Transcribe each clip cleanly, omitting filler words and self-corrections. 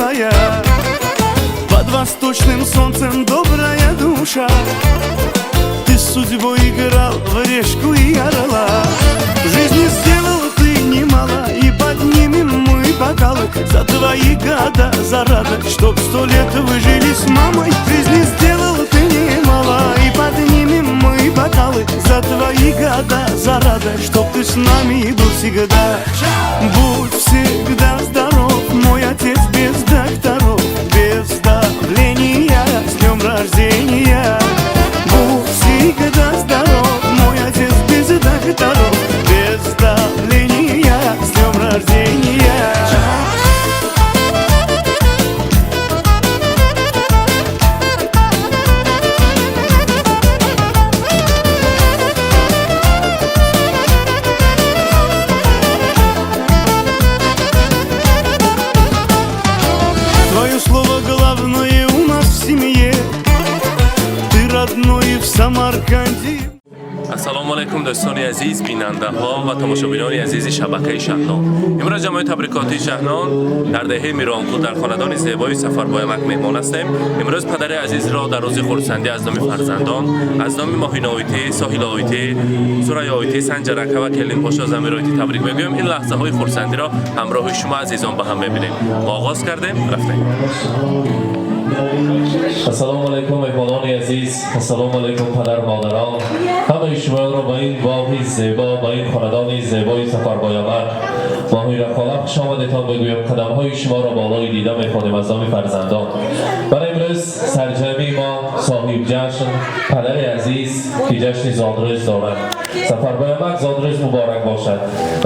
милая, под восточным солнцем добрая душа. Ты с судьбой играл в решку и орла. Жизни сделал ты немало, и поднимем мы бокалы за твои года, за радость, чтоб 100 лет вы жили с мамой. Жизни сделал ты немало, и поднимем мы бокалы за твои года, за радость, чтоб ты с нами был всегда. Будь всегда здоров, мой отец, без докторов, без давления, с днем рождения. Будь всегда здоров, мой отец, без докторов, без давления, с днем рождения. Твое слово главное у нас в семье. Ты родной в Самарканде. Ассалому алайкум, дӯстони азиз, бинандаҳо ва тамошобинони азизи шабакаи Шаҳнон. Имрӯз ҷамъои табрикотии Шаҳнон дар деҳаи Миронқул, дар хонадони зебои Сафарбоямак меҳмон ҳастем. Имрӯз падари азизро дар рӯзи хурсандӣ аз номи фарзандон, аз номи Моҳиноитӣ, Соҳилоитӣ, Сурайоитӣ, Санҷарака ва Келинпошо Замироитӣ табрик мегӯем. Ин лаҳзаҳои хурсандиро ҳамроҳи шумо азизон ба ҳам мебинем. Мо оғоз кардем, рафтем. Ассалому алайкум, меҳмонони азиз, ассалому алайкум, падару модарон. Ҳамаи шуморо ба ин боғи зебо, ба ин хонадони зебои Сафарбоямак, Моҳира хола, хуш омадетон бигӯем. Қадамҳои шуморо болои дида мехонем аз номи фарзандон. Барои имрӯз сарҷамъи мо соҳиб ҷашн, падари азиз, ки ҷашни зодрӯз дорад. Сафарбоямак, зодрӯз муборак бошад.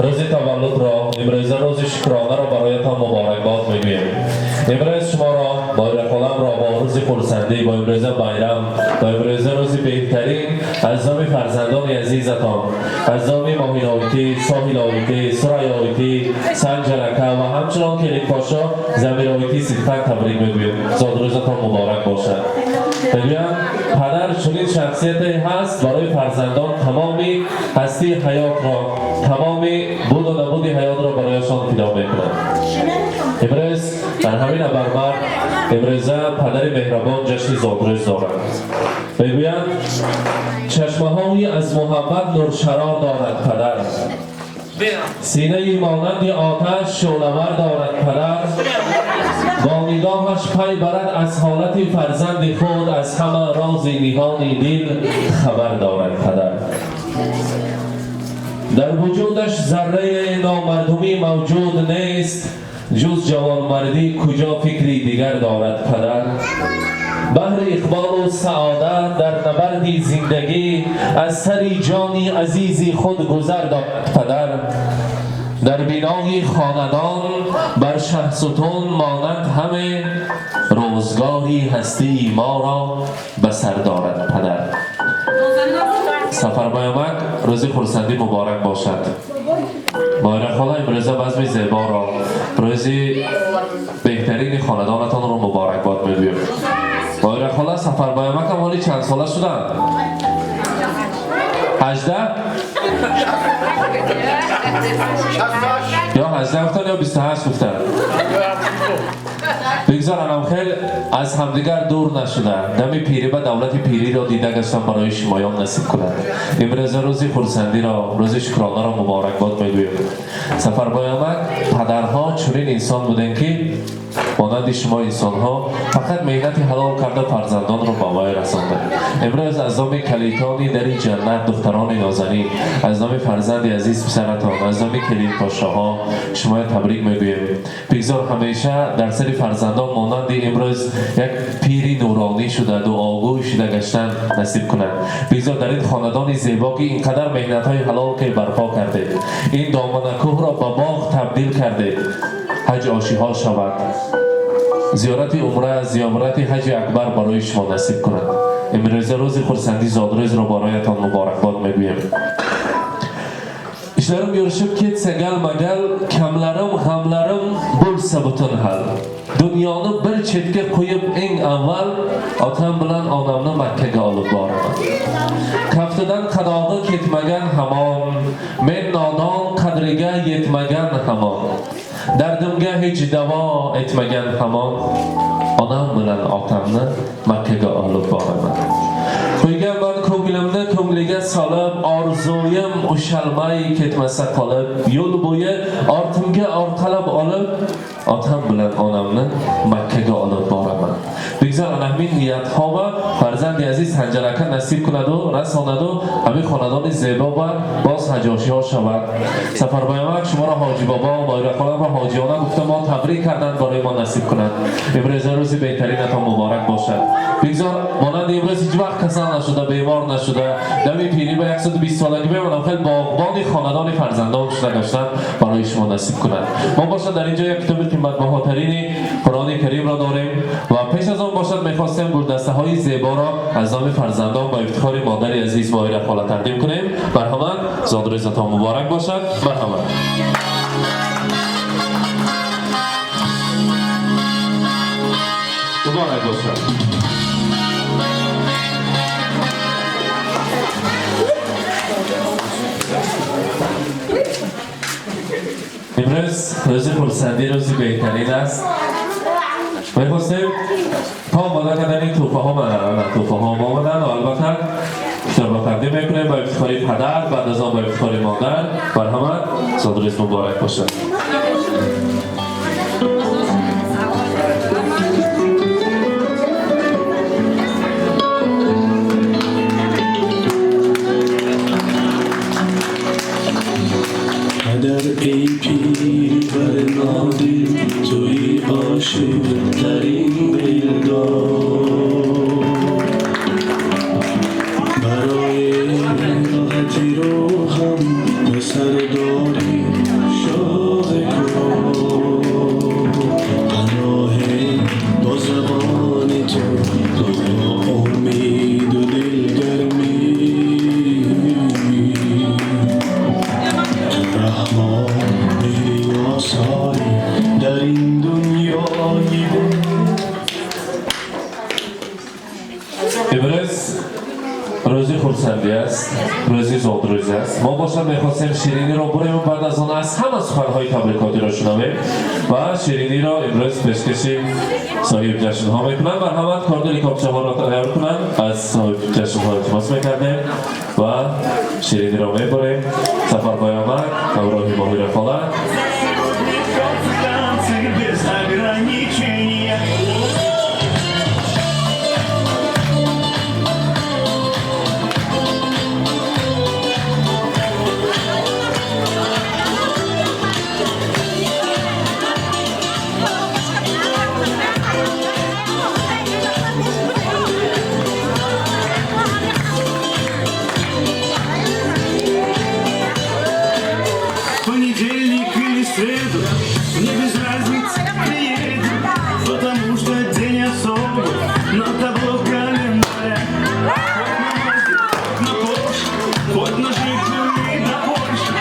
Рӯзи таваллудро, имрӯза рӯзи шукронаро бароятон муборакбод мегӯем. Имрӯз шуморо, Моҳира холамро, бо рӯзи хурсандӣ, бо имрӯза байрам, бо имрӯза рӯзи беҳтарин аз номи фарзандони азизатон, аз номи Моҳиноитӣ, Соҳилоитӣ, Сурайоитӣ, Санҷарака ва ҳамчунон Келинпошо Замироитӣ сидқан табрик мегӯем. Зодрӯзатон муборак бошад. Мегӯям, падар чунин шахсияте ҳаст, барои фарзандон тамоми ҳастии ҳаётро, тамоми буду набуди ҳаётро барояшон фидо мекунад. Имрӯз дар ҳамин абармард имрӯза падари меҳрабон ҷашни зодрӯз дорад. Мегӯянд, чашмаҳои аз муҳаббат нуршарор дорад падар, синаи монанди оташ шӯълавар дорад падар. Бо нигоҳаш пай барад аз ҳолати фарзанди худ, аз ҳама рози ниҳони дил хабар дорад падар. Дар вуҷудаш зарраи номардумӣ мавҷуд нест, ҷуз ҷавонмардӣ куҷо фикри дигар дорад падар. Баҳри иқболу саодат дар набарди зиндагӣ аз сари ҷони азизи худ гузар дорад падар. Дар бинои хонадон бар шаҳсутун монанд ҳаме, рӯзгори ҳастии моро ба сар дорад падар. Сафарбоямак, рӯзи хурсандӣ муборак бошад. Моҳира хола, имрӯза базми зеборо, рӯзи беҳтарини хонадонатонро муборакбод мегӯем. Моҳира хола, Сафарбоямакам ҳоли чанд сола шуданд? 18 ё 18 гуфтан ё 28 гуфтан. Бигзоранам хел аз ҳамдигар дур нашуда, дами пирӣ ба давлати пириро дида гаштан барои шумоён насиб кунад. Имрӯза рӯзи хурсандиро, рӯзи шукронаро муборакбод мегӯем. Сафарбоямак, падарҳо чунин инсон будем, ки монанди шумо инсонҳо фақат меҳнати ҳалол карда фарзандонро ба вай расонда. Имрӯз аз номи калитони дари ҷаннат, духтарони нозанин, аз номи фарзанди азиз писаратон, аз номи келинпошоҳо шумоя табрик мегӯем. Бигзор ҳамеша дар сари фарзандон монанди имрӯз як пири нуронӣ шуда, дуогӯй шуда гаштан насиб кунад. Бигзор дар ин хонадони зебо, ки ин қадар меҳнатҳои ҳалол ки барпо кардед, ин доманакӯҳро ба боғ табдил кардед, ҳаҷ ошиҳо шавад, зиёрати умра, зиёрати ҳаҷи акбар барои шумо насиб кунад. Имрӯза рӯзи хурсандӣ зодрӯзро бароятон муборакбод мегӯем. Ishlarim yurishib ketsa galma-gal, kamlarim, g'amlarim bo'lsa butun hal. Dunyoni bir chetga qo'yib eng avval otam bilan onamni Makkaga olib boraman. Kaftidan qadog'i ketmagan hamon, men nodon qadriga yetmagan hamon. Dardimga hech davo etmagan hamon, onam bilan otamni Makkaga olib boraman. Qo'yganman ko'nglimni ko'ngliga solib, orzuyim ushalmay ketmasa qolib, yo'l bo'yi ortimga orqalab olib, otam bilan onamni Makkaga olib boraman. Бигзор ана ҳамин ниятҳо ва фарзанди азиз Санҷарака насиб кунаду расонаду ҳамин хонадони зебо ва боз ҳаҷошиҳо шавад. Сафарбоямак шуморо ҳоҷи бобо, Моҳирахоламро ҳоҷиёна гуфта мо табрик карданд, барои мо насиб кунад. Имрӯза рӯзи беҳтаринатон муборак бошад. Бигзор монанди имрӯз ҳеҷ вақт касал нашуда, бемор нашуда, дами пирӣ ба 120 солагӣ бемонам, хеле боғбони хонадони фарзандон шуда гаштан барои шумо насиб кунад. Мо бошад дар инҷо як китоби қиматбаҳотарини Қуръони Каримро дорем ва пеш аз он бошад мехостем гулдастаҳои зеборо аз номи фарзандон ба ифтихори модари азиз Моҳира хола тақдим кунем. Марҳамат, зодрӯзатон муборак бошад. Марҳамат. Муборак бошад. Имрӯз рӯзи хурсандӣ, рӯзи беҳтарин аст. Мехостем то омода кардани тӯҳфаҳо, тӯҳфаҳо омаданд ва албатта китобро тақдим мекунем ба ифтихори падар, баъд аз он ба ифтихори модар. Марҳамат, зодрӯз муборак бошад. Падар, эй пири барнодил, туи ошиқтарин дилдор, барои роҳати рӯҳам ту сардори шоҳи кор, паноҳе бо забони ту маро умеду дилгармӣ, раҳмон меҳри осорӣ дар ин дунёи. Имрӯз рӯзи хурсандӣ аст, рӯзи зодрӯз аст. Мо бошад мехостем шириниро бурем, баъд аз он аз ҳама суханҳои табрикотиро шунавем ва шириниро имрӯз пешкаши соҳиби ҷашнҳо мекунанд. Марҳамат, корду рикобчаҳоро тайёр кунанд. Аз соҳиби ҷашнҳо илтимос мекардем ва шириниро мебурем. Сафарбоямак ҳамроҳи Моҳира хола. Танцы без ограничения. Понедельник или среду, мне без разницы, приеду, потому что день особый на табло календаря. Хоть на Мазде, хоть на Порше, хоть на Жигули до Польши,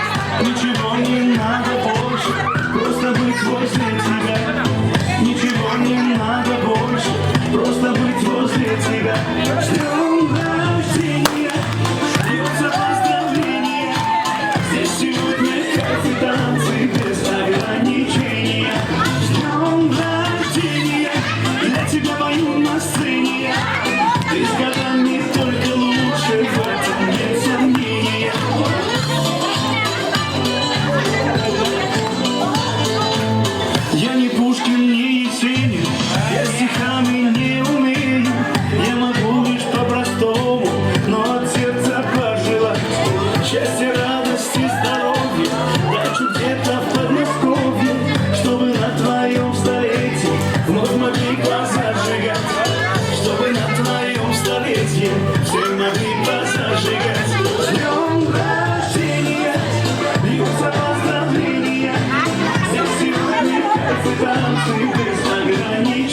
ничего не надо больше, просто быть возле тебя. Ничего не надо больше, просто быть возле тебя. С днем рождения, льются поздравления. Здесь сегодня кайф и танцы без ограничения. С днем рождения, для тебя пою на сцене. Ты с годами только лучше, в этом нет сомнения. Я не Пушкин, не Есенин, я стихами не умею. Я могу лишь по-простому, но от сердца пожелать счастья, радости, здоровья, дачу где-то в Подмосковье, чтобы на твоем столетии вновь могли позажигать, чтобы на твоем столетии все могли позажигать. С днем рождения, льются поздравления. Здесь сегодня кайф и танцы без ограничений.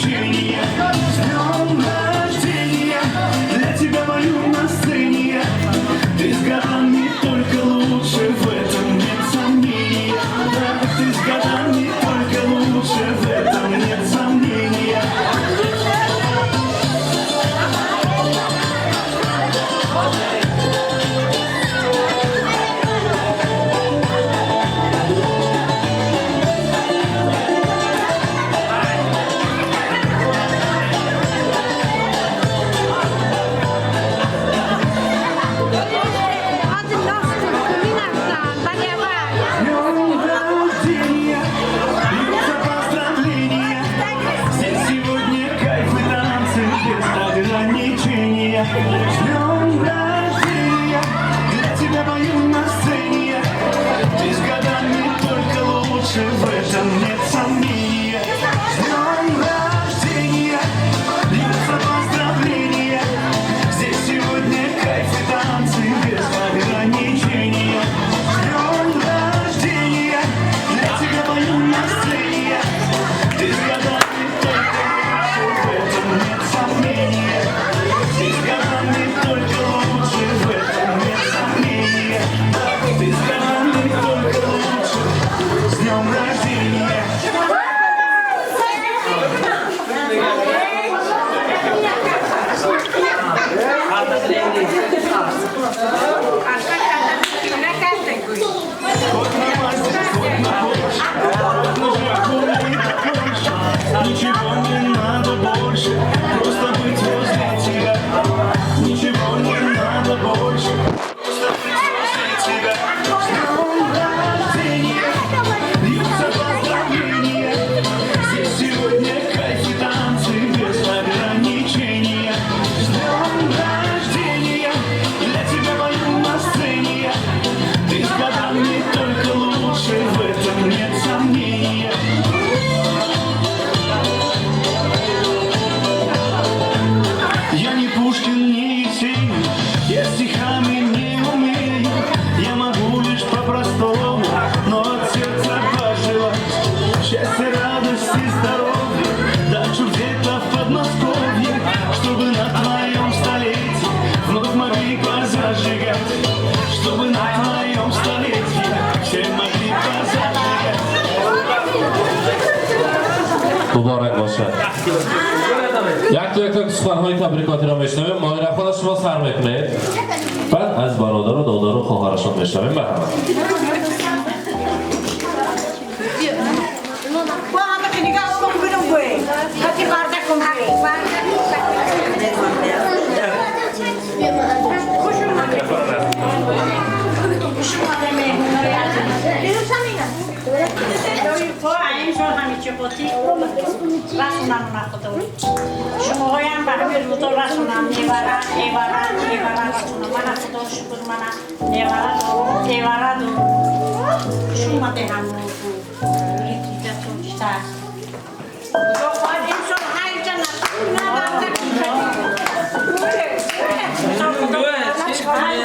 Ничего не надо больше, просто быть возле тебя. Ничего не надо больше, просто быть возле тебя. С днем рождения, льются поздравления. Здесь сегодня кайф и танцы без ограничения. С днем рождения, для тебя пою на сцене я. Ты с годами только лучше, в этом нет сомнения. Я не Пушкин, не Есенин, я стихами не умею. Я могу лишь по-простому, но от сердца пожелать счастья, радости, здоровья, дачу где-то в Подмосковье, чтобы на твоем столетии вновь могли позажигать, чтобы на твоем столетии все могли позажигать. Муборак бошад. Якту якто суханҳои табрикотиро мешунавем. Моҳира хола, шумо сар мекунед, баъд аз бародару додару хоҳарашон мешунавем. Марҳамат. Шумоҳоям ба ҳамин рӯзо расонам, невара, невара, невара расонам. Мана, худо шукр, мана невара дорум, невара дорум. Хуш омаде ҳамоту рититатон чита. Худо хоҳад, имсол ҳайҷа насиб кунад,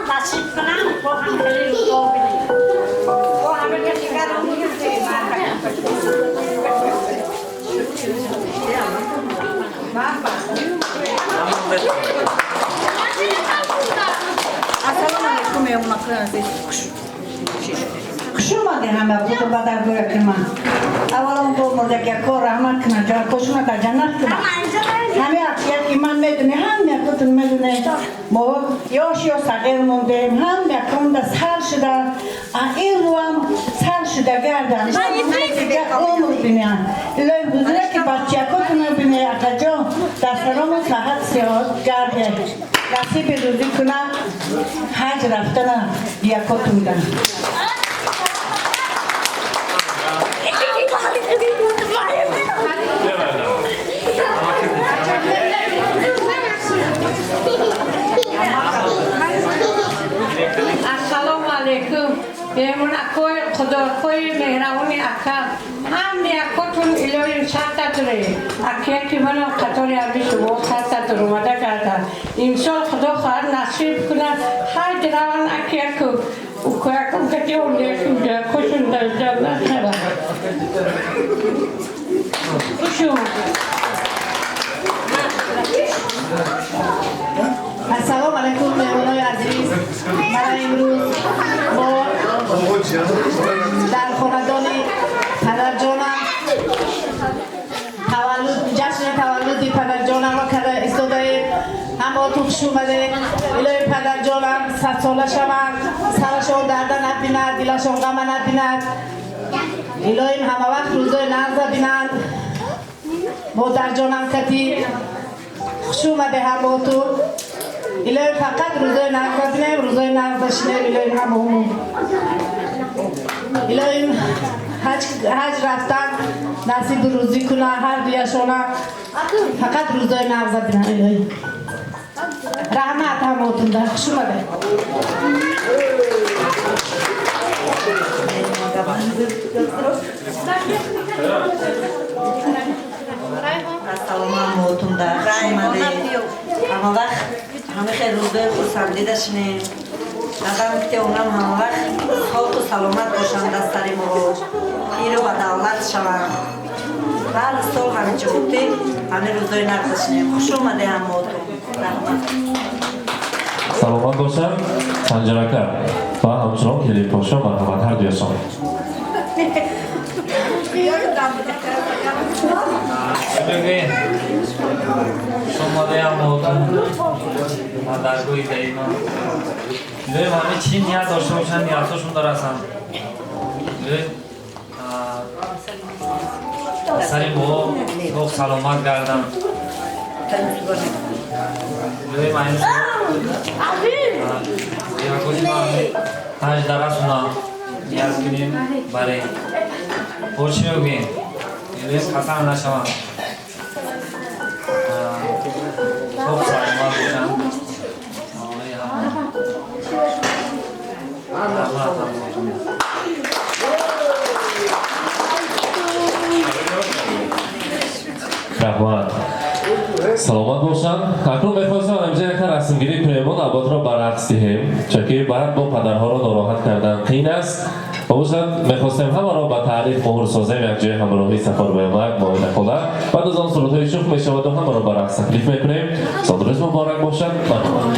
насиб кунам, бо ҳам хеле рӯзо бинем. Бо ҳама дигар. Ассалому алайкум, меҳмонакои азиз. Хуш омадед ҳама бутун ба даргоҳи ман. Аввалан бо мурдагиако раҳмат кунад, ҷойкошона дар ҷаннат кунад. Ҳами аксияти ман медоне, ҳами якотун медоне. Мо ёш ё сағир мондем, ҳам яконда сар шуда, а ин рӯам сар шуда гардам. Умр биням. Илоҳи ҳузуре ки бачаякотуна бине, акаҷон, дар салому саҳат сиҳат гарде. Насиби рӯзӣ куна, ҳаҷ рафтана якотунда. Ассалому алайкум. Меҳмонакои худокои меҳрабони ака. Ҳам якотун илоҳим сартатре. Акияки манам қатори аби шумо сартатр омада карда. Имсол худо хоҳад насиб кунад. Ҳаҷ раван акияку. Укоякум кати олиякум ҷакошун дар ҷаннат шавад. Хуш омадед. Ассалому алайкум, меҳмонои азиз. Мана имрӯз мо дар хонадони падарҷонам таваллуд, ҷашни таваллуди падарҷонамро карда истодаем. Ҳамотун хуш омадед. Илоҳи падарҷонам садсола шаванд, сарашон дарда набинад, дилашон ғама набинад. Илоҳим ҳамавақт рӯзои нағза бинанд. Модарҷонам кати хуш омаде ҳамотун. Илоҳим фақат рӯзои нағза бинем, рӯзои нағза шинем, илоҳим ҳамаҳумон. Илоҳим ҳаҷ рафтан насибу рӯзӣ куна ҳар дуяшона, фақат рӯзои нағза бинам илоҳим. Раҳмат ҳамотунда, хуш омадед. Ассалому ҳамотунда, хуш омадед. Ҳама вақт ҳама хел рӯзои хурсандӣ дашинем. Адам ки онам ҳама вақт соҳу саломат бошанд дар сари мо, пиру ба давлат шаванд. Ҳар сол ҳамин ҷуҳудӣ ҳамин рӯзои нағз дашинем. Хуш омадед ҳамотун. Раҳмат. Саломат бошанд, Санҷарака ва ҳамчунон Келинпошо, марҳамат ҳар дуяшон. Мегӯем, шумодаям мотун даргоҳи даима. Илоҳим, ҳами чӣ ният дошта бошанд, ниятҳошон дарасанд. Илоҳим, сари мо соғ саломат гарданд. Илоҳим, айн ҳаҷ дарасуна ният кунем баре. Бо чӣ мегӯем? Илоҳим, касал нашаванд, соғ саломат бошанд. Ои ҳама. Раҳмат ҳамаатон. Раҳмат, саломат бошанд. Акнун мехостам ҳамҷа яка расмгирӣ кунем, мо навбатро ба рақс диҳем, чунки баъд бо падарҳоро нороҳат кардан қиин аст. Ва бошад, мехостем ҳамаро ба таърих муҳр созем, якҷоя ҳамроҳи Сафарбоямак, Моҳира хола. Баъд аз он сурудҳои шух мешаваду ҳамаро ба рақс таклиф мекунем. Солрӯз муборак бошад. Марҳамат.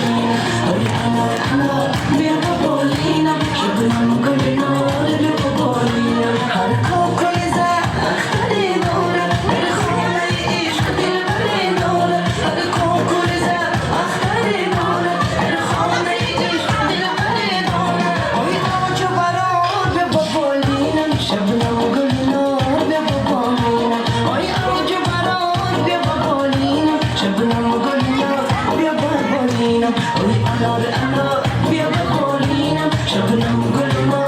Shabnam.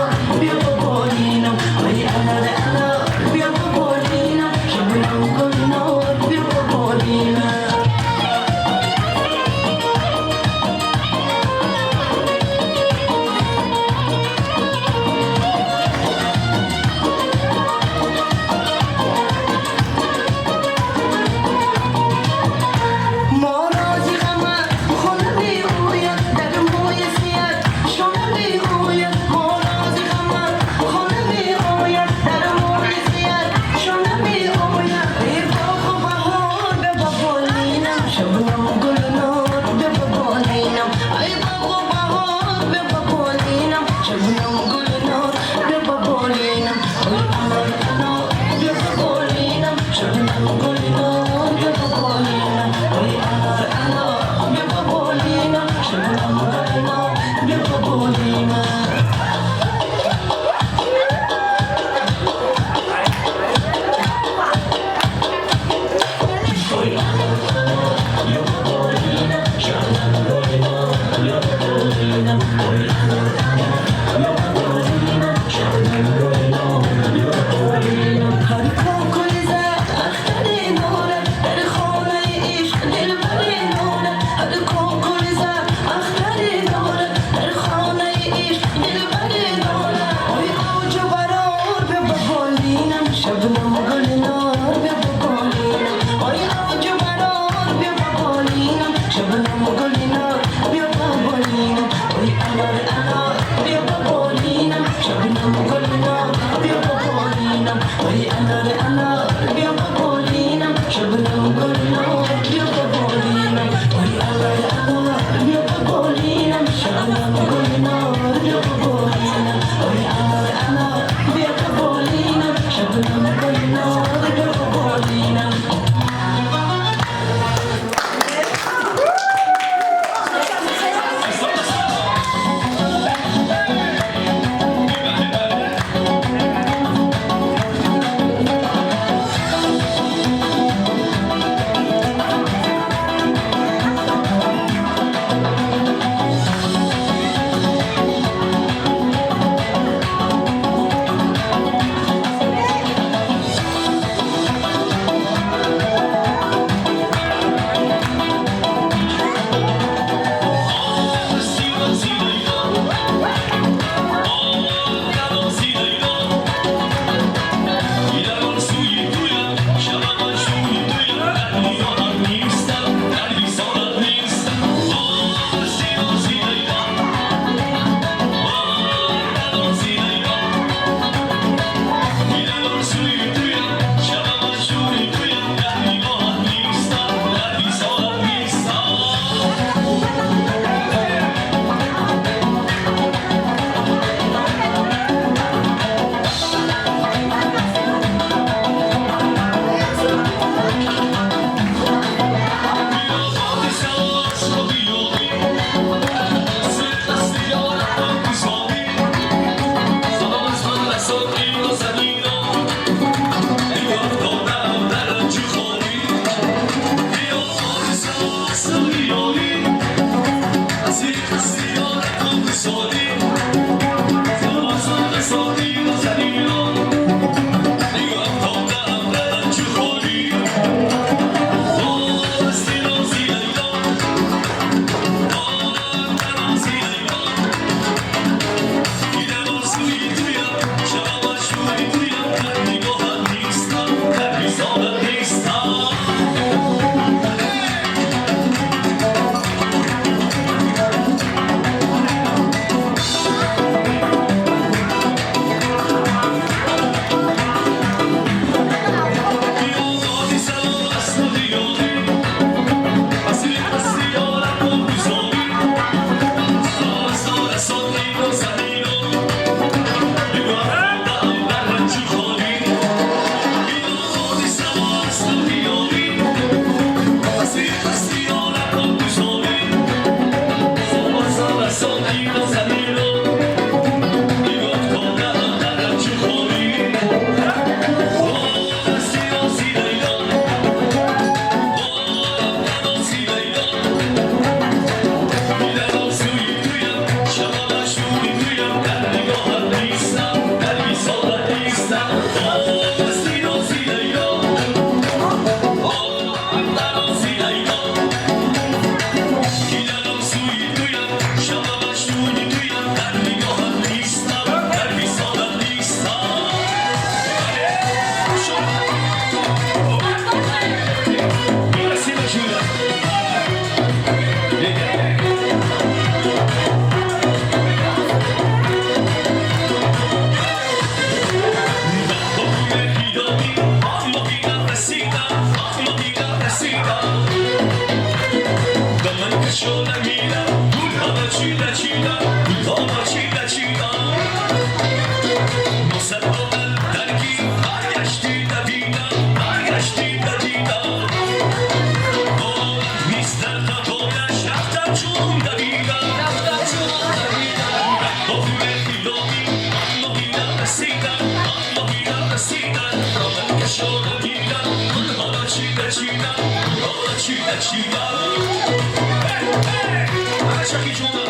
чида чида, гулҳоро чида чида. Шахи ҷонам.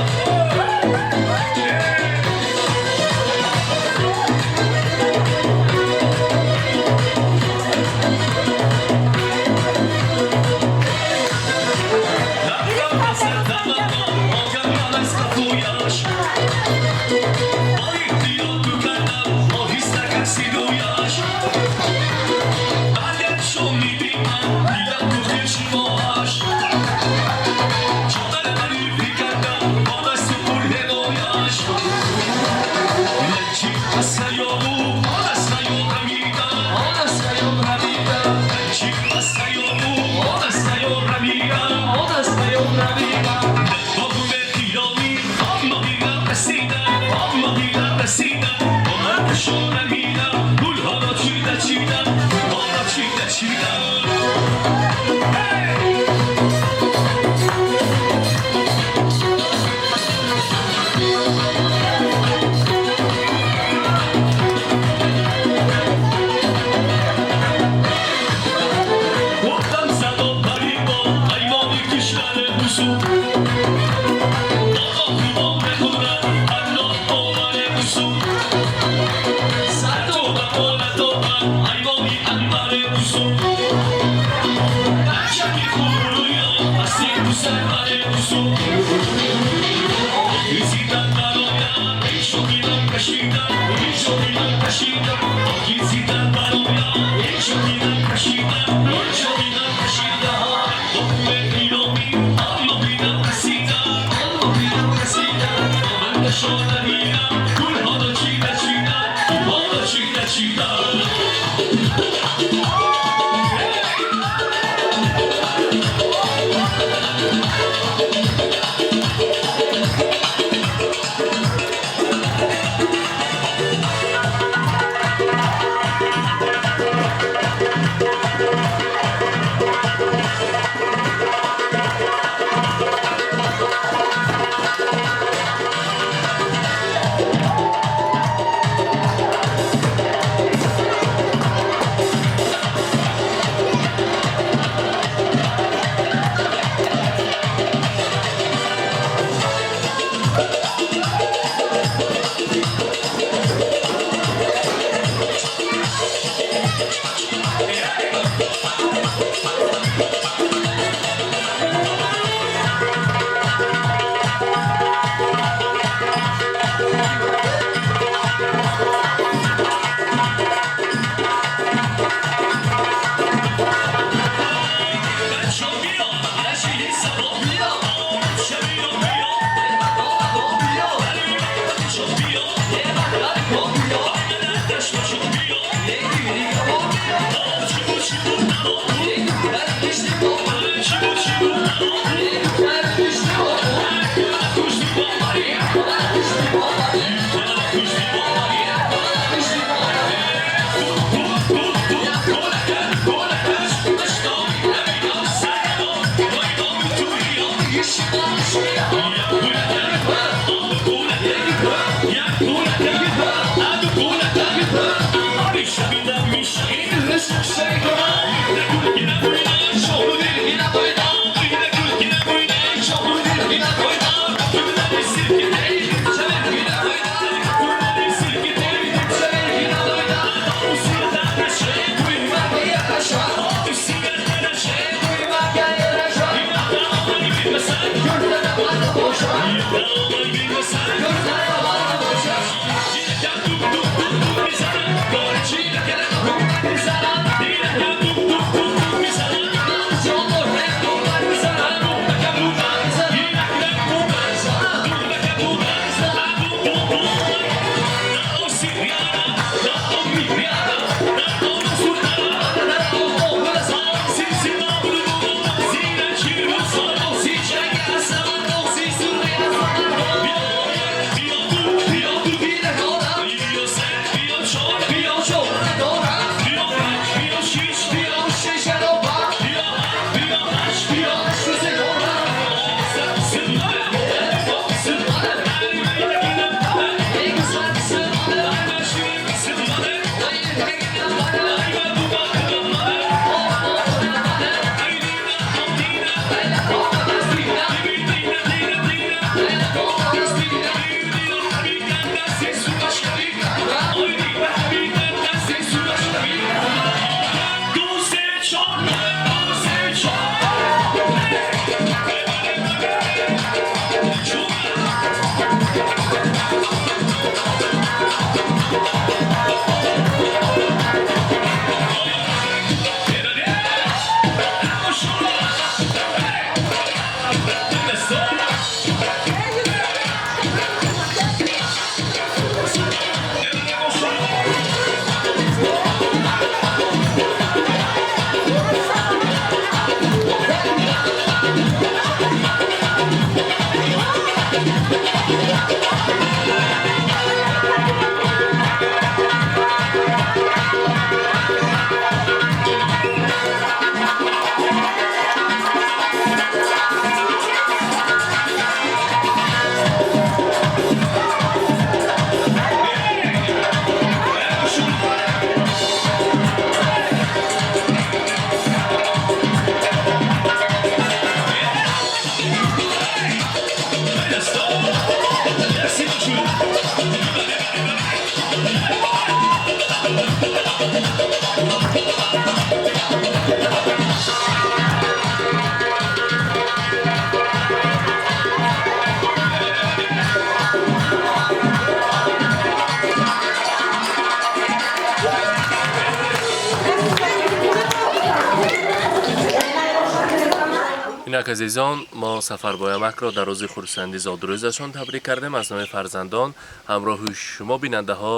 Инак, азизон, мо Сафарбоямакро дар рӯзи хурсанди зодрӯзашон табрик кардем. Аз номи фарзандон ҳамроҳи шумо, бинандаҳо,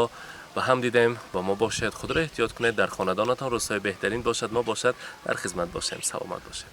ба ҳам дидем. Бо мо бошед, худро эҳтиёт кунед, дар хонадонатон рӯзҳои беҳтарин бошад. Мо бошад, дар хизмат бошем. Саломат бошед.